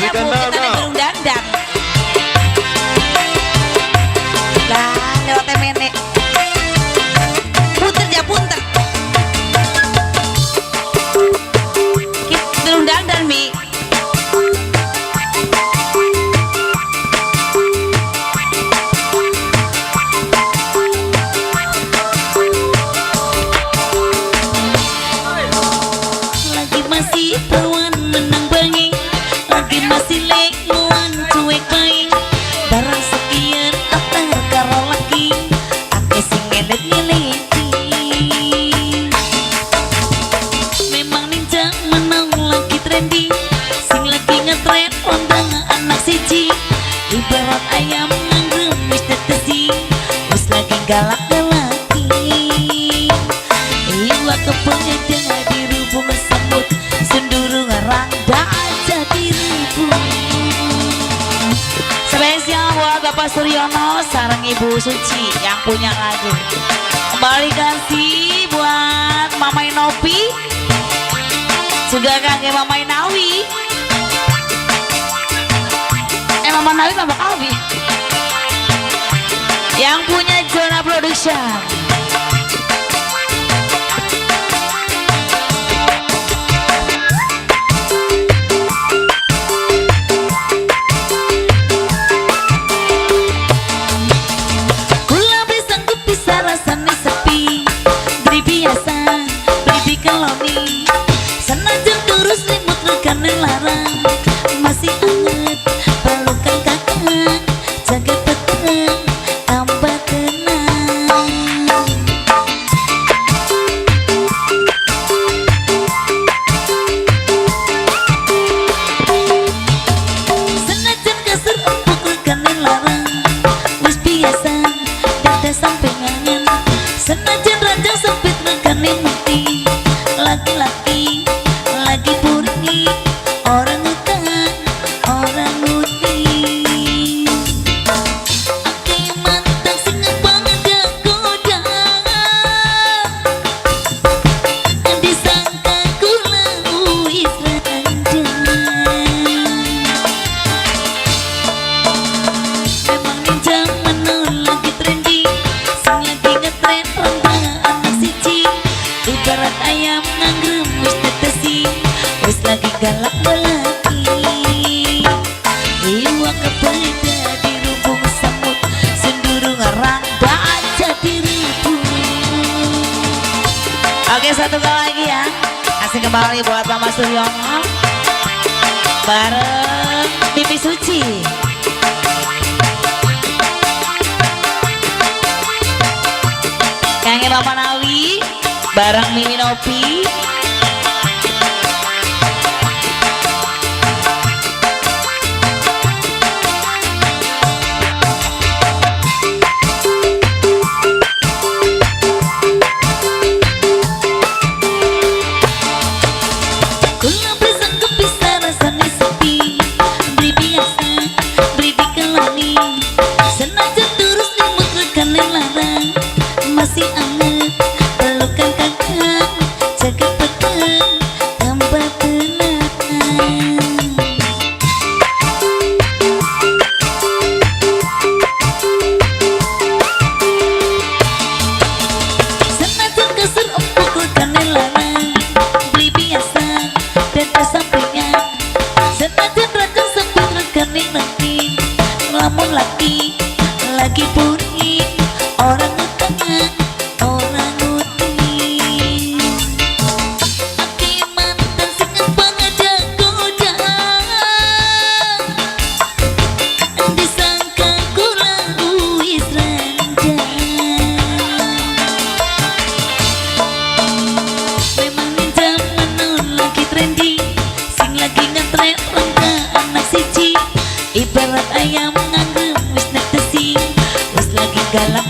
ya Bu, Majikan kita Nana. nek dandan. Lah, lewat mene. Punten ya punten. Kita durung dandan, Mi. Lagi masih perawan menang bengi, lagi masih lenguan cuek baik. Barang sekian apa karo laki, akeh sing ngelet-ngeleti. Memang ninja menang lagi trending, sing lagi ngetren ondang anak siji. Ibarat ayam nganggrem wis tetesi, wis lagi galak-galaki. Iwa kepengen dirubung semut, senduru ngerangda aja dirubung. Spesial buat Bapak Suryono sareng Ibu Suci yang punya lagu. Kembali kasih buat Mama Inopi, juga kakek Mama Inawi. Mama Nawi, Mama Kawi. Yang punya Jona Production. Kula beli sanggup bisa rasane sepi, beli biasa, beli dikeloni. Senajan terus limut regane larang, masih anget pelukan kakak, jaga peteng tambah tenang. Senajan kasur empuk regane larang, wis biasa dada sampengan. Senajan ranjang sempit regane mati, laki-laki lagi purni, orang utang orang uti. Ake mantan sing goda, disangka kula wis ranjang. Memang ninja menun lagi trending, sing lagi ngetren rongga anak siji. Ibarat ayam nganggrem wis tetesi, wis lagi galak galaki. Iwa kepeda dirubung semut, senduru ngerangda aja dirubung. Oke, satu kali lagi ya. Kasih kembali buat Mama Suryono bareng Mimi Suci. Kangge Mama Nawi bareng Mimi Nopi. Kula beli sanggup bisa rasane sepi, beli biasa, beli dikeloni. Senajan terus limut regane larang, masih anget pelukan kakak, jaga peteng tambah tenang. Senajan kasur empuk regane larang, beli biasa dada sampingan. Senajan ranjang sempit regane nanti, ngelamun laki lagi puri, orang utang orang uti. Ake mantan sing pangada goda, disangka kula wis ranjang. Memang ninja menun lagi trending, sing lagi ngetren rongga anak siji. Ibarat ayam nganggrem wis netesi, wis lagi galak